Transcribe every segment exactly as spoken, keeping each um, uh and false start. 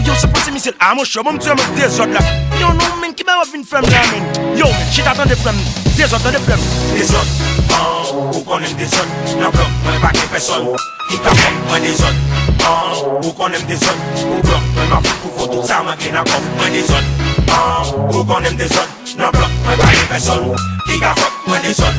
Yo, se pase misil. Ah, monchè, bon, m tire mwen dezòd la. Yo, non, men, ki bagay w ap vin fè m la, men? Yo, men, chita tande, frè m. Dezòd, tande, frè m. Dezòd, oh, ou konnen m dezòd. Nan blòk mwen pa gen pèsòn ki ka fè mwen dezòd. Oh, ou konnen m dezòd. Pou blòk mwen, m ap fout pou fò tout sa mwen gen nan kòf mwen dezòd. Oh, ou konnen m dezòd. Nan blòk mwen pa gen pèsòn ki ka fè mwen dezòd.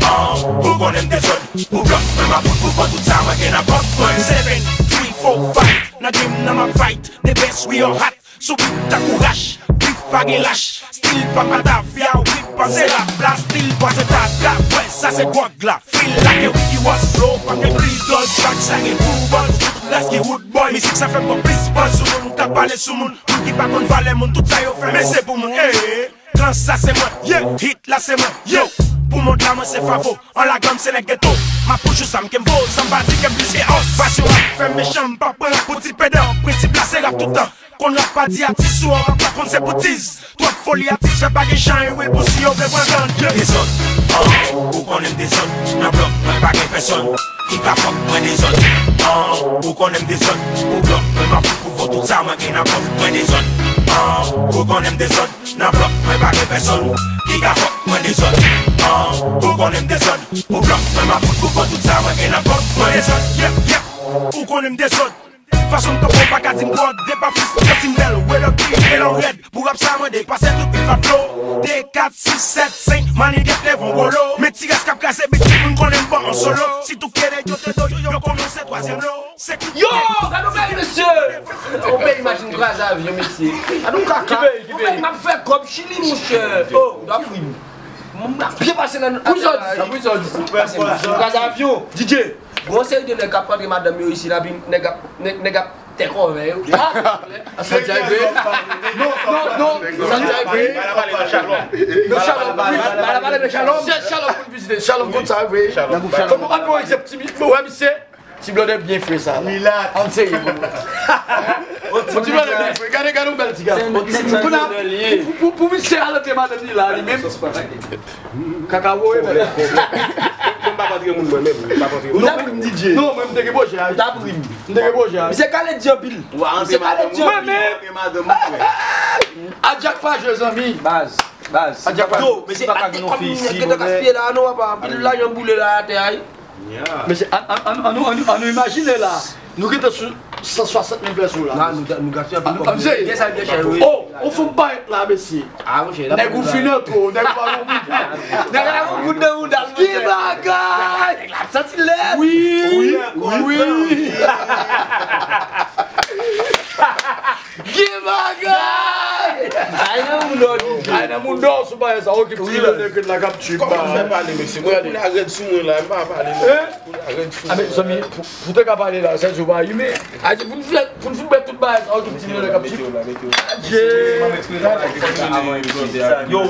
Oh, ou konnen m dezòd. Pou blòk mwen, m ap fout pou fò tout sa mwen gen nan kòf mwen. Seven, three, four, five. Nan game nan m ap fight. The best we are hot. Sou beat tankou rach. Beef pa gen lach. Stil pa Batavia, wi, panse rap la. Stil panse tata, wè, sa se gwòg la. Feel like a Ricky Ross flow, pa gen plis dòz, track sa gen pou buzz. Tout rès ki rude boy, mizik sa fè m pran plis buzz sou moun k ap pale sou moun. Moun ki pa konn valè moun, tout sa yo fè, men se pou moun, eh. Klan sa se mwen, yeah, hit la se mwen, yo. Pou mond la mwen se favo, an lagan m se nèg geto. M ap poujou sa m ke m vo, sa m pa di ke m plis ke òs. Pasyon ap fè m mechan, m pa pran pou ti pedan. Prensip la se rap toutan. Konn rap pa di atis ou an rap la konn se pou tiz. Twòp foli atis fè pa gen chan e wi pou si yo vle pran gang, yeah. Dezòd, oh, ou konnen m dezòd. Nan blòk mwen pa gen pèsòn ki ka fè mwen dezòd. Oh, ou konnen m dezòd. Pou blòk mwen pa fout pou fò tout sa mwen gen nan kòf mwen dezòd. Oh, ou konnen m dezòd. Nan blòk mwen pa gen pèsòn ki ka fè mwen dezòd. Oh, ou konnen m dezòd. Pou blòk mwen pa fout pou fò tout sa mwen gen nan kòf mwen dezòd. Yeah, yeah. Ou konnen m dezòd. Fason m kanpe w pa ka di m gwòg. Depa fis, kòm si m bèl. Wè lòt ki e lò rèd. Pou rap sa mwen depase tout privat flow. De, kat, sis, sèt, senk, maniget levon wolo. Men ti rès k ap kraze bit, tout moun konnen m bon an solo. Sitou ke de yo te do, yo konnen se twazyèm lo. Se tout. Yo, gade yon peyi, mesye. Yon peyi machin kraze avyon, mesye. Gade yon kaka. Ki peyi, ki peyi? Yon peyi m ap fè kòb Chili, monchè. Oh, w ap ri m. Moun ap byen pase nan. Pou sa w di sa, pou sa w di sa. Pase machin kraze avyon. D J. Gon seri de nèg k ap rantre madanm yo isi la, epi nèg ap, nèg, nèg ap tèkòvè yo. Ah! Santiago. Non, non, non, Santiago. Nan Shalom. Wi, n a pale de Shalom. Se Shalom pou n vizite. Shalom konn sa, wi. Fò nou ap pran egzanp ti mi-, wè, misye, ti blòdè byen fre sa la. An serye, bon. Ti blòdè byen fre. Gade, gade yon bèl ti gason. Kounye a, pou, pou, pou misye al antre madanm li la, li menm. Kaka voye, men. Mwen pa pantre moun mwen menm, mwen pa pantre moun. Ou t ap ri m, D J. Non, mwen, m te gen pwojè a. Ou t ap ri m. M te gen pwojè a. Misye kale di anpil. Misye kale di anpil. Mwen menm. Adjak pa jwe, zanmi. Baz, baz. Adjak pa jwe. Yo, mesye, ate kòb nèg gentan gaspiye la, non, papa. Anpil lajan boule la atè a, wi. Mesye, an, an, an, an, an nou imajine la. Nou gentan sou san swasant mil pèso la. La, nou, nou gaspiye anpil kòb. An, an, se, gen sa, gen chè, wi. Oh, ou fout bayèt la, mesye. Ah, monchè, nèg ou fin antre, nèg ou pa gon goud. Nèg la gon goud nan mouda l, monchè. Ki bagay! Nèg la ap santi lèd. Wi, wi, wi. Ki bagay! Ay nan moun dò, D J. Ay nan moun dò, sou bagay sa, okip ti nèg la k ap tchip. Kòman m fè pale, mesye? Mwen, kounye a rèd sou mwen la, m pa pale, non. Hein? Amen, zanmi, pou, pou te ka pale la, sa di w pa imen. Adje, pou n fè, pou n fout bèt tout bagay sa, okip ti milyon k ap di. Adje. Yo,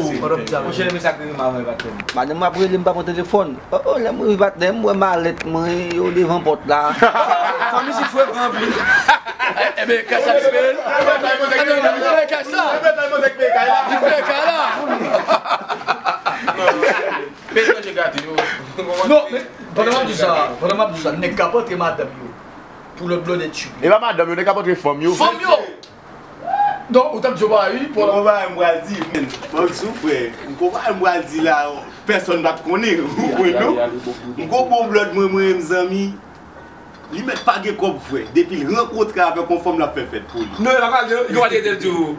monchè, men sa k rive m avan, patnè m. Madanm m ap rele m pa pran telefòn. Oh, oh, lè m rive, patnè m, m wè malèt mwen yo devan pòt la. Fanmi si frekan anpil. Ebyen, kè sa li peye l. Li peye kè sa. Li peye kè la. Men chanje gate yo. Non, men, pandan m ap di sa, pandan m ap di sa, nèg k ap antre madanm yo pou lòt blòdè tchip. E pa madanm yo, nèg k ap antre fanm yo. Fanm yo! Non, ou t ap di yo pa wi, pou. Gon bagay m pral di, men, bank sou frè. Gon bagay m pral di la, pèsòn pa t konnen, ou konprann non? M gon bon blòd mwen, mwen, m zanmi. Li mèt pa gen kòb, frè. Depi l rankontre avèk yon fanm, l ap fè fèt pou li. Non, e pa pral gen, li konn ret di w.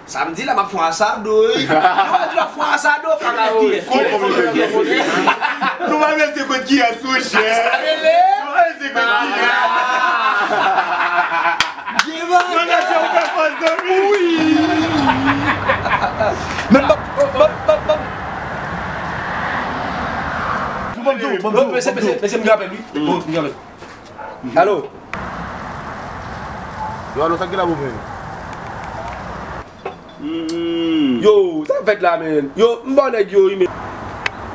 Samdi la, m ap fè yon asado, wi. Yo pa di l ap fè yon asado, kaka yo. Konn fanm yo fè fèt pou li. Nou pa mèt se kont kiyès, monchè. Sa rele? Nou pa mèt se kont kiyès. Mwen mèt se ou fè fòs de mi. Wi. Men m p ap, m p ap, m p ap, m p ap. Bon, mesye, mesye, mesye, m gen apèl, wi. Bon, m gen apèl. Alo. Yo, alo, sa k gen la pou mwen? Yo, sa k fèt la, men? Yo, m ba w nèg yo, wi, men.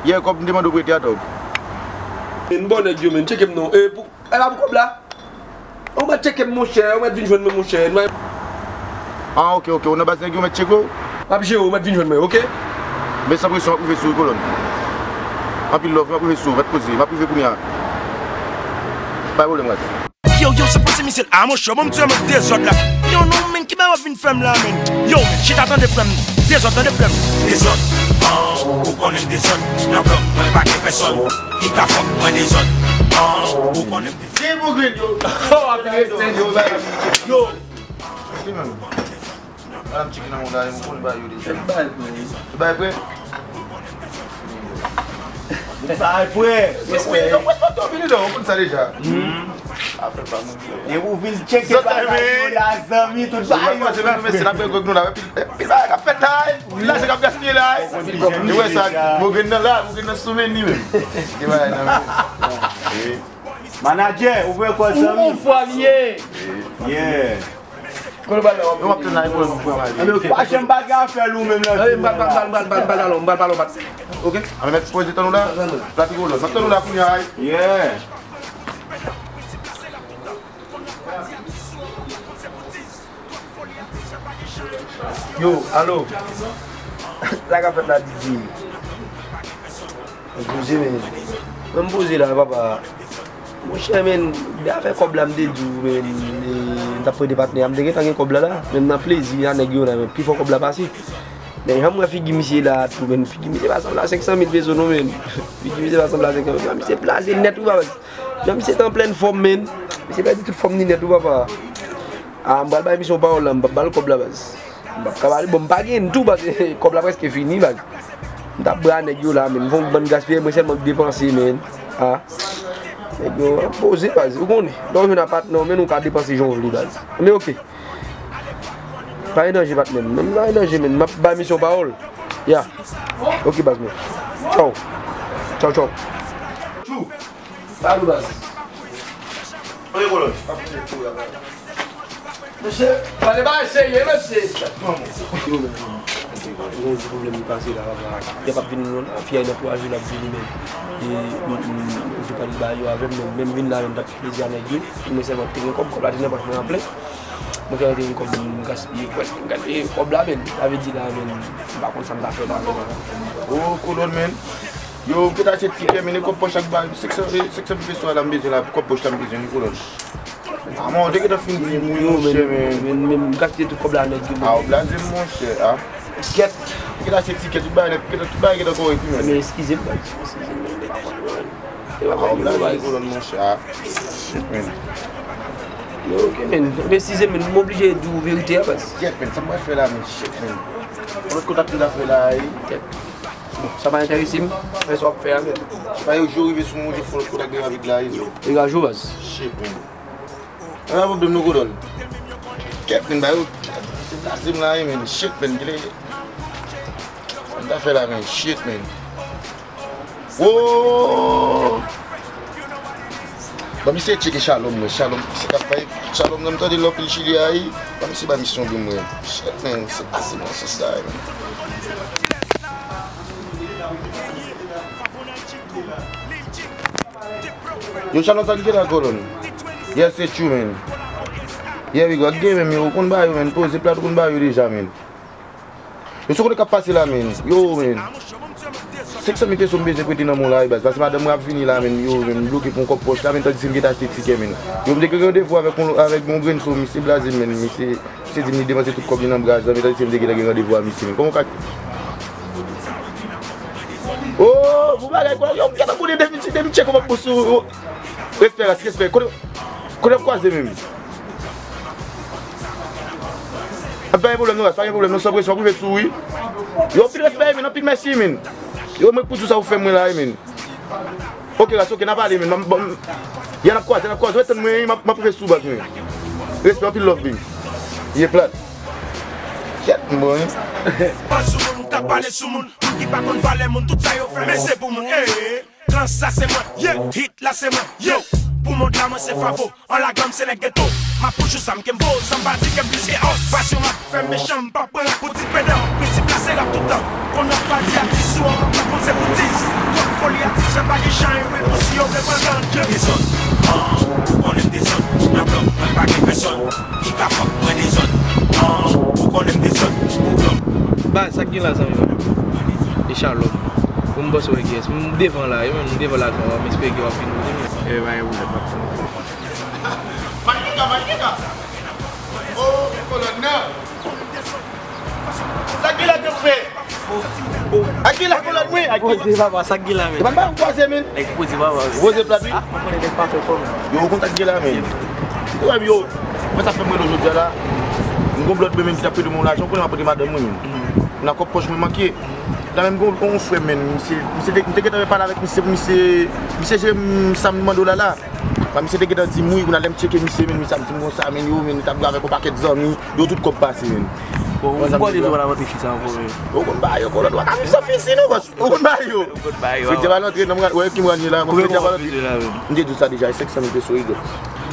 Yè, kòb m te mande w prete a, dòg. Men, m ba w nèg yo, men. Tcheke m non. E, pou, e la pou kòb la? Ou mèt tcheke m, monchè. Ou mèt vin jwenn mwen, monchè. Nou... Ah, ok, ok. Ou nan baz nèg yo mèt tcheke w? M ap jere w, ou mèt vin jwenn mwen, ok? Men san presyon, m ap rive sou ou, kolòn. Anpil love, m ap rive sou ou, mèt poze, m ap rive kounye a. Pa gen pwoblèm, guys. Yo, Yo, se pase misye a, monchè, bon, m tire mwen dezòd la. Yo, non, men, ki bagay w ap vin fè m la, men? Yo, men, chita tande, frè m. Dezòd, tande, frè m. Dezòd, oh, ou konnen m dezòd. Nan gang mwen pa gen pèsòn ki ka fè mwen dezòd. Oh, ou konnen m dezòd. Gen bon grenn yo. Oh, ap rete yo, bay. Yo. Ki menm? Madanm Tchiki nan mond la, m konn bagay yo deja. Tout bagay prè. Tout bagay prè? Tout bagay prè. Yo, près pa t vini non, ou konn sa deja. Afè pa moun. E ou vin tcheke bagay yo la, zanmi, tout bagay yo prè. Mesye, n ap gen gwòg nou la, pil bagay k ap fèt la, lajan k ap gaspiye la. Ou wè sa, bon grenn nan la, bon grenn nan sou men li menm. Gen bagay nan men. Manadjè, ouvè kò zanmi. Ou fwa m ye. Yeah. Kote bal la w ap... Yo, m ap tann la, epi w ap pran. Pa janm pa gen afè l ou menm nan. M pral, m pral, m pral, m pral, m pral pale w, m pral pale w, bat. Oke? Ann met poze tann ou la. Plat kolòn. M ap tann ou la kounye a. Yeah. Yo, alo. Sa k ap fèt la, D J? Mwen poze, men. Mwen m poze la, papa. Monchè, men, de afè kòb la, m te di w, men, e, m t ap prete patnè a, m te gentan gen kòb la, la. Men m nan plezi a nèg yo la, men, pi fò kòb la pase. Men, jan m wè figi misye la, tou, men, figi misye pa sanble a senk san mil peso, non, men. Figi misye pa sanble a senk san mil. Misye blaze nèt, wi, papa. Jan misye te an plèn fòm, men. Misye pèdi tout fòm ni nèt, wi, papa. A, m pral bay misye yon pawòl la, m p ap ba l kòb la, baz. M p ap ka ba li, bon, m pa gen tou, paske kòb la prèske fini, baz. M t ap bra nèg yo la, men. M fè yon bann gaspiye, mwen sèlman k depanse, men. A. Nèg yo poze, baz. Ou konnen, lè w jwenn a patnè w, men, ou ka depanse jan w vle, baz. Men, oke. Pa gen danje, patnè m. Men, pa gen danje, men. M ap bay misye yon pawòl. Ya. Oke, baz, men. Tchaw. Tchaw, tchaw. Tchou. Ba nou baz. Oke, kolòn. Mesye, pale bagay serye, mesye. Yo, men, gen yon ti pwoblèm ki pase la, papa. Li p ap vini non, fi a nan twa jou l ap vini, men. E, m, m, m te pale ba yo avè m, men, men m vin la, men m t ap fè plezi a nèg yo. Mwen sèlman te gen kòb, kòb la te nan pòch mwen an plen. Mwen fè gen kòb, m gaspiye, m gaspiye kòb la, men. Sa vle di la, men, m pa konn sa m ta fè la, men. O, kolòn, men. Yo, m te achte tikè, men, e kòb pòch la k ba m senk san, senk san peso a la m bezwen la, kòb pòch la m bezwen, wi, kolòn. A, mwen, ou te gentan fin di m, wi, monchè, men. Men, men, m gaspiye tout kòb la nèt, wi. A, ou blaze m, monchè, a. Kèt. Ou gentan achte tikè, tout bagay nèt, tout bagay gentan kòrèk, wi, men. Men, eskize m, baz, eskize m, men, m pa konn, men. E pa... A, ou blaze m, kolòn, monchè, a. Shit, men. Yo, oke, men. Men, eskize m, men, m oblije di w verite a, baz. Kèt, men, sa m pral fè la, men, shit, men. Lòt kontak m ta fè la, wi. Kèt. Bon, sa pa enterese m, men sa w ap fè a, men. Pa yo jou rive sou mwen, ou fè lòt kontak gen avèk la, yo. Degaje w, baz. Shit, men. An, pwoblèm nou, kolòn. Kèt, men, ba yo. Se blaze m la, men. Shit, men. Kile. Sa m ta fè la, men. Shit, men. Wooo! Ban misye tcheke Shalom, mwen. Shalom, se k ap bay Shalom nan, m tande l anpil Chili a, wi. Ban misye, ba misye yon grenn mwen. Shit, men, se pase nan sans la, men. Yo, Shalom, sa ki te la, kolòn? Yes, se true, men. Yeah, we go. Ak gen menm, yo, ou konn ba yo, men. Poze plat, ou konn ba yo deja, men. Yo, sou kote k ap pase la, men. Yo, men. Senk san mil peso m bezwen prete nan men w la, wi, baz. Paske madanm mwen ap vini la, men. Yo, men, m bloke pou yon kòb pòch la, men, tandis m gentan achte tikè, men. Yo, m te gen randevou avèk yon, avèk yon grenn sou, misye blaze m, men. Misye, misye di m li depanse tout kòb li nan baz la, men, tandis m te gentan gen randevou a misye, men. Kòman w ka... Oh, bon bagay, kwa. Yo, m gentan konnen depi, depi tchèk w ap bous ou, ou. Respè, ras, respè. Kote, kote n ap kwaze menm? Pa gen pwoblèm non, pa gen pwoblèm non, san presyon, w ap rive sou wi. Yo, anpil respè, men, anpil mèsi, men. Yo, mwen pou di w sa ou fè mwen la, men. Oke, ras, oke, n a pale, men. Bon, ya n ap kwaze, n ap kwaze, w ap tann mwen, m ap, m ap rive sou baz mwen. Respè, anpil love, baby. Ye plat. Kèt, m bon, wi. Pa sou moun, ou ka pale sou moun, moun ki pa konn valè moun, tout sa yo fè, men se pou moun, eh. Trans la se mwen, yeah. Hit la se mwen, yo. Pou mond la mwen se Favo. An lagan m se nèg geto. M ap pouse sa m ke m vo, sa m pa di ke m plis ke os. Pasyon m ap fè mechan, m pa pran pou ti pedan. Prensip la se rap toutan. Konnen w pa di atis ou an, pa konn se pou dis. Twòp foli atis, jan pa gen chan, e wi pou si yo vle pran gang, yeah. Dezòd, ah, ou konnen m dezòd. Nan blan mwen pa gen pèsòn ki ka fòk mwen dezòd. Ah, ou konnen m dezòd. Ou blan. Baz, sa k gen la, zanmi m? E Shalom. Bon, m panse w gen, m devan la, wi, men m devan la, m espere ke w ap vin, wi, men. E, pa gen pwoblèm, m ap tann. Poze papa, sa k gen la, men? Epa m pa yon kwaze, men. Nèg poze papa. Poze plat, wi. Ah, mwen konnen nèg pa fè fòm. Yo, ou konn sa k gen la, men. Ou wè m, yo, mwen sa fè m rele w jodi a la. M gon lòt men, men, ki t ap prete m yon lajan, ou konnen m ap prete madanm mwen, men. Nan kòb pòch mwen manke. La menm gon yon frè, men, misye, misye te, m te gentan pale avèk misye pou misye, misye jere m sa m mande w la la. Misye te gentan di m wi, kounye a lè m tcheke misye, men, misye ap di m konsa, men, yo, men, li t ap jwe avèk yon pakèt zanmi, yo tout kòb pase, men. Bon, ou kwè deja w ap antre fi sa ankò, men? Ou konn bagay yo, kolòn, w pa ka viv san fi isi, non, bòs. Ou konn bagay yo. Ou konn bagay yo. Fredi a pa antre, non, wè ki m rann ye la, Fredi a pa antre. M te di w sa deja, e senk san mil peso, wi.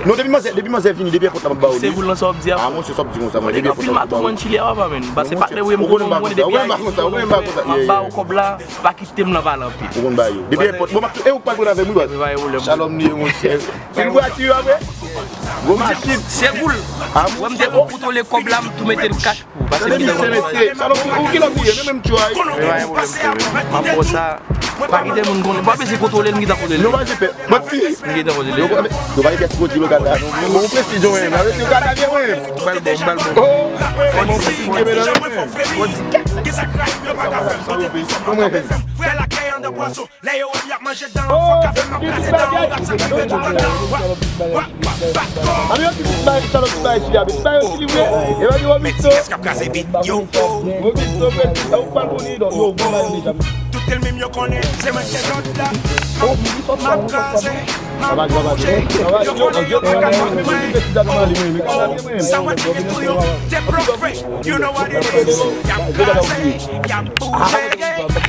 Non, depi manzè, depi manzè vini, depi èpòt la, m ap ba w li. Se boul nan sa w ap di a? Ah, monchè, sa w ap di konsa, mwen, depi èpòt la, m ap ba w li. Anpil, anpil manchilya, papa, men. Pase patnè, wi, m konnen, m konnen depi a, m ap ba w kòb la, pa kite m nan pale anpil. Ou konn bagay yo. Depi èpòt, bon, m ap, e ou k pral pran avè m, wi, bòs. Shalom li ye, monchè. Fin vwati yo apre. Gwo machin. Se boul. Wè m te pou kontwole kòb la, m tou mete l kat. Tande misye, mesye. Shalom, ou ki lòt li ye? Men menm tchwa. M ap ba w sa. Pa kite moun konnen. Pa bezwen kontwole l, m gentan kontwole l. Nou pa bezwen pè. Manti. M gentan kontwole l. Nou pa gen pyès pwodui lokal la, non. Bon, ou presijon, wi. Avèk lokal la, gen, wi. M ba l bon, m ba l bon. Oh, bon, presijon, men, non, men. Pwodui. Kòman? Frè lakay anndan pwason. Lè yo wè m y ap manje dan, fòk avè m ap kraze dan, dak sa k rive tout anndan. Wa, wa, wa, wa, wa. Ame yo ti bit bay, sa lòt ti bay chili a, bit bay yo chili vre. E pa gen wòbit so. Mèt kès k ap kraze bit, yo, oh. Wòbit so, frè, ou pral pou li, donk, yo, bon, bay deja. Tout elmi m yo konnen, se mwen k te lòd la. M ap kraze. Sa va, sa va, sa va. Yo konnen yo pa ka fòk mwen. Sa mwen ki gen tou yo, te blofè. You know what it is. Y ap kraze, y ap bouje.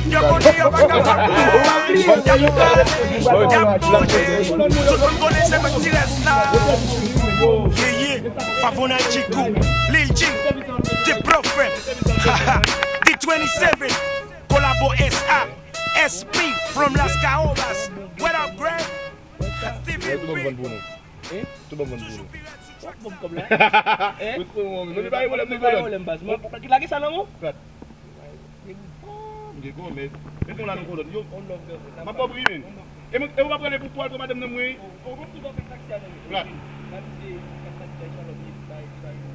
Yo konnen yo pa ka fòk mwen. Y ap kraze, y ap bouje. Tout moun konnen se mwen ki rès la. Yeah, yeah. Favonal Chico, Lil G, The Prophet. D twenty-seven, Kolabo S A, S P from Las Caobas. What up, Greg? T V P. Tou ban m vann pou nou. Toujou pi rèd sou track sa. Wi, wi, wi, wi. Nou pa gen pwoblèm, nou pa gen pwoblèm, baz. Mwen lage sa nan men w. Plat. M gen gwo, men. Men bon la nou kolòn. Yo, m ap ba w pri, men. E mwen, e ou pa prale pou, pou al pran madanm nan mwen. Plat.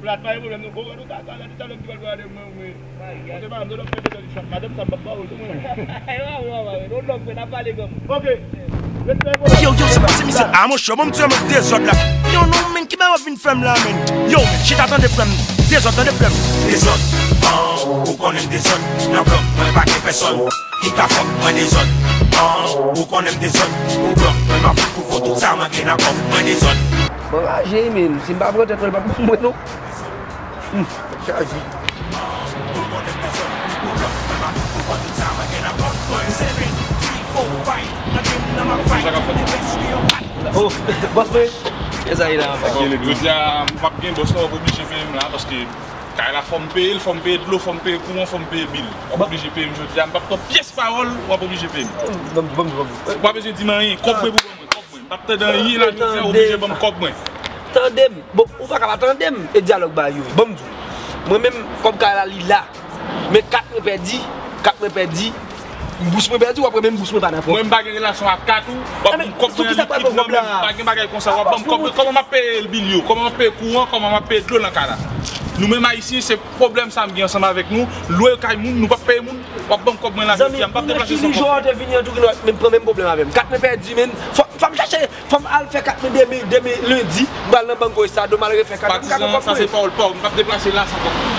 Plat, pa gen pwoblèm, non. Bon, nou ka, ka, ka, Salòm ki pral pale avèk mwen, mwen. Monchè, madanm, madanm sa m p ap ba w l, non, mwen. Yo, yo, se pa se misye. Ah, monchè, bon, m di w, men, dezòd la. Yo, non, men, ki bagay w ap vin fè m la, men? Yo, men, chita, tande, frè m. Dezòd, tande, frè m. Dezòd, oh, ou konnen m dezòd. Nan blòk mwen, pa gen pèsòn ki ka fòk mwen dezòd. Oh, ou konnen m dezòd. Ou blòk mwen, m ap fout pou fò tout sa, mwen gen nan kòf mwen dezòd. Mwen raje, men, si m pa pran tèt mwen, l p ap ban mwen, non. Hmm, chaje. Oh, bòs mwen. Kisa ye la anba? Jodi a, m p ap gen bòs la, w ap oblije peye m la, paske kay la fò m peye l, fò m peye dlo, fò m peye kouran, fò m peye bil. W ap oblije peye m jodi a, m p ap pran pyès pawòl, w ap oblije peye m. Ban m, ban m, ban m. Ou pa bezwen di m anyen, kòb mwen pou ban mwen, kòb mwen. M p ap tande anyen la jodi a, w oblije ban m kòb mwen. Tande m. Bon, ou pa ka pa tande m e dyalòg ba yo. Ban m di w. Mwen menm, kòb kay la, li la. Men kat mwen pèdi, kat mwen pèdi, bous mwen pèdi, w ap wè menm bous mwen pa nan pòch. Mwen, m pa gen relasyon ak kat ou, w ap ban m kòb mwen an likid nan men m, pa gen bagay konsa, w ap ban m kòb mwen, kòman m ap peye bil yo, kòman m ap peye kouran, kòman m ap peye dlo nan kay la. Nou menm Ayisyen, se pwoblèm sa m gen ansanm avèk nou, lwe kay moun, nou p ap peye moun, w ap ban m kòb mwen la jodi a, m p ap deplase san kòb. Zanmi, m refini jan w te vini an tou, men pran menm pwoblèm avè m. Kat mwen pèdi, men fò, fò m chache Fò m al fè kat mwen demen, demen lendi, m pral nan Banco Estado, m al refè kat mwen, m ka pran kòb mwen. Patizan, sa se pawòl pa w, m p ap deplase la san kòb mwen.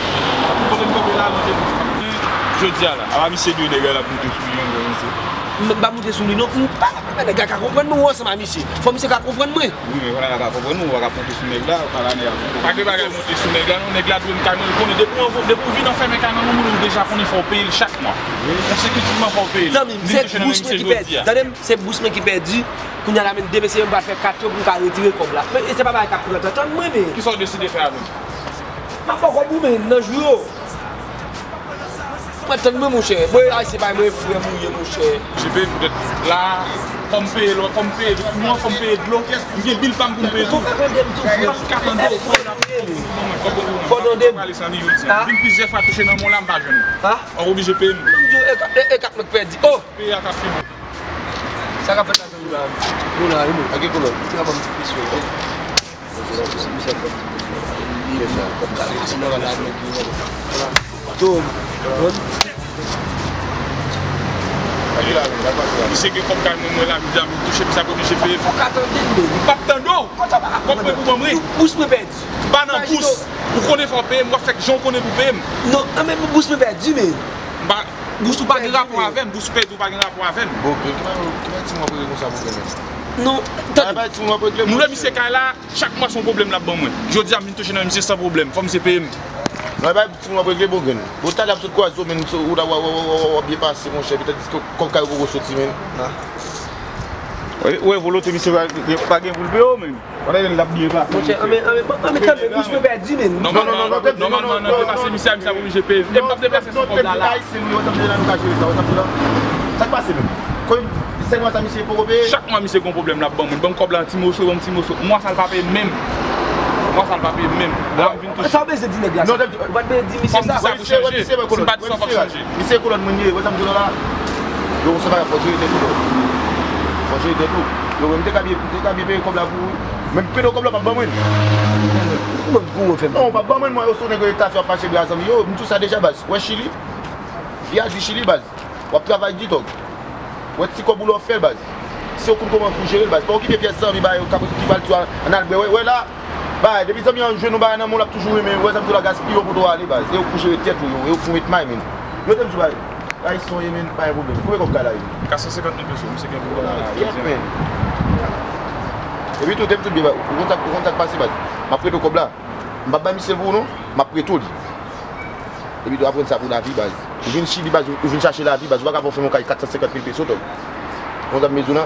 Kote m kanpe la, manje m ap pran jodi a la. Apa misye dwe nèg la ap moute sou li, yon gwo misye. M pa moute sou li non, m pa, men nèg la ka konprann mwen, ou ansanm a misye. Fò misye ka konprann mwen. Wi, men kounye a l ka konprann ou, ou pa ka moute sou nèg la, ou pa la nèg la. Pa gen bagay moute sou nèg la non, nèg la dwe m kay mwen, l konnen depi w anvo-, depi w vin anfèmen kay nan men moun, ou deja konnen fò w peye l chak mwa. Konsekitivman fò w peye l. Zanmi m, se bous mwen ki pèdi. Tande m, se bous mwen ki pèdi. Kounye a la, men demen se mwen pral fè kat yo pou m ka retire kòb la. Men, e se pa bagay k ap pran tan, tann mwen, men. Kisa w deside fè avè m? M ap ba w kòb ou, men, nan jou yo. Mwen, tann mwen, monchè. Mwen, Ayisyen pa mwen, frè m ou ye, monchè. J P, poutèt la, fò m peye lò, fò m peye kouran, fò m peye dlo. M gen bil pa m pou m peye tou. Fò w tande m tou, frè. Fò w tande m. Fò w tande m. Vin plizyè fwa touche nan men w la, m pa jwenn ou. W ap oblije peye m. M di w, e, e, e kat mwen k pèdi. Oh! Peye a k ap fini. Sa k ap fèt la, zanmi pa m? Nou la, wi, nou. Ak gen kolòn. Misye ka ban m ti presyon, wi. Misye ap ban m ti presyon. Kòb kale, si nan la, nèg yo. Voilà. Yo, bon. Misye gen kòb kay mwen, mwen la, misye ap vin touche, misye ap oblije peye. Fò w ka tande m, baby. M p ap tande w. Kòb mwen pou ban mwen. Bous mwen pèdi. M pa nan bous. Ou konnen fò w peye m, w ap fè k jan w konnen pou peye m. Non, anben bous mwen pèdi, men. M pa, bous ou pa gen rapò avè m, bous ou pèdi ou pa gen rapò avè m. Bon, ki bagay, ki bagay timoun ap regle konsa pou peye m? Non, tande. Bagay timoun ap regle. M lwe misye kay la, chak mwa se yon pwoblèm l ap ban mwen. Jodi a, m vin touche nan misye san pwoblèm. Fò misye peye m. Nan bay ti moun ap regle bon grenn. Bon, talè ap sot kwaze w, men w ap byen pase, monchè, petèt kòb kay ou poko soti, men. Ou wè volonte misye pa gen pou l peye w, men. Pandan l ap byen pase. Monchè, anben, anben, anben, tann, men bous mwen pèdi, men. Nòmalman, nòmalman, nan deplase misye a, misye ap oblije peye. E m p ap deplase san kòb la, la. Ayisyen, nou, wè sa m te la, nou ka jere sa, wè sa m te la. Sa k pase, men? Sèl mwa sa misye poko peye? Chak mwa misye gon pwoblèm l ap ban mwen. Ban m kòb la an ti moso, ban m ti moso. Mwa sa l pa peye m menm. Mwa sa l pa peye m menm. La m vin touche. Sa w bezwen di nèg la sa? Ou pa t bezwen di misye sa? Fò m di sa pou chanje. Si m pa di sa, w ap chanje. Misye kolòn mwen ye, wè sa m di w la la? Yo, se bagay fò jere tèt ou. Fò jere tèt ou. Yo, m te ka byen, m te ka byen peye kòb la pou ou. Men m pede kòb la, w p ap ban mwen. Kòman w fè? Non, w p ap ban mwen, mwen, yo sou nèg yo ta fè w ap mache bra zanmi yo. M di w sa deja, baz. Wè Chili? Vi a di Chili, baz. W ap travay di, dòg. Wè ti kòb ou la w fè l, baz. Se w konn kòman pou jere l, baz. Pa okipe pyès zanmi ba yo k ap, ki pral di w al, ann al bwè. Wè, wè la, bay, depi zanmi an jwenn yon bagay nan men w, l ap toujou renmen. Wè sa m di w la, gaspiye w kote w ale, baz. E w pou jere tèt ou, yo. E w pou met may, men. Yo te m di w, bay, bay, son ye, men, pa gen pwoblèm. Konbyen kòb kay la ye? Kat san senkant mil peso, misye gen pou kòb la, jodi a. Epi tou, te m di w byen, bay, ou konn sa, ou konn sa k pase, baz. M ap prete w kòb la. M p ap bay misye l pou ou, non. M ap prete w li. Epi tou aprann sa pou lavi, baz. Ou vin Chili, baz, ou vin chache lavi, baz. Ou pa ka fè yon kay kat san senkant mil peso, dòg. Konn sa m bezwen la?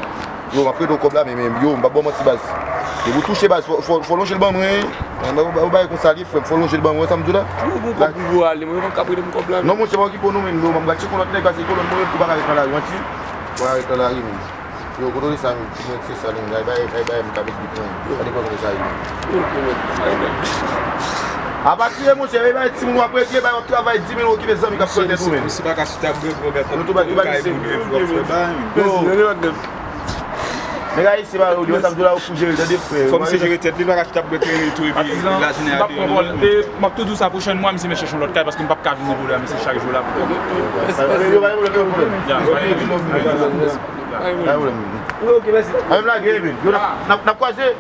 Yo, m ap prete w kòb la, men, men, yo, m p ap ba w manti, baz. Depi w touche, baz, fò, fò, fò w lonje l ban mwen. Ou bay konsa li, frè m, fò w lonje l ban mwen, wè sa m di w la? Ou gon kòb pou ale, mwen pa ka prete m kòb la, non. Non, monchè, pa okipe w non, men, yo, m ap gad se kolòn nèg la, se kolòn mwen, ou pa ka ret nan lari, manti. Ou pa ka ret nan lari, men. Yo, kote w ye sa, men? Ti mwen, se sa, men. Ay, bay, ay, bay, m ka met bit mwen. Gade kòman sa ye. Apa kriye, monchè, e bay timoun w ap regle, bay w ap travay, di mil okipe zanmi k ap pran tèt ou, men. Misye pa ka chita bwè, bwè, bwè, kòb kay boule, frè, bay. Yo. Nèg ayisyen pa yo, yo, sa m di w la, yo pou jere, tande, frè. Fò misye jere tèt li, pa ka chita bwè, kreye tou, epi lajounen a deyò, non. M ap toujou di w sa, pwochèn mwa, misye mèt chèche yon lòt kay, paske m p ap ka vin nan pwoblèm, misye chak jou la. Yo, pa gen pwoblèm, yo, pa gen pwoblèm. Ya, pa gen pwoblèm. Pa gen pwoblèm. Ok, mèsi. A, menm lage, men. Yo, n ap, n ap, n ap kwaze.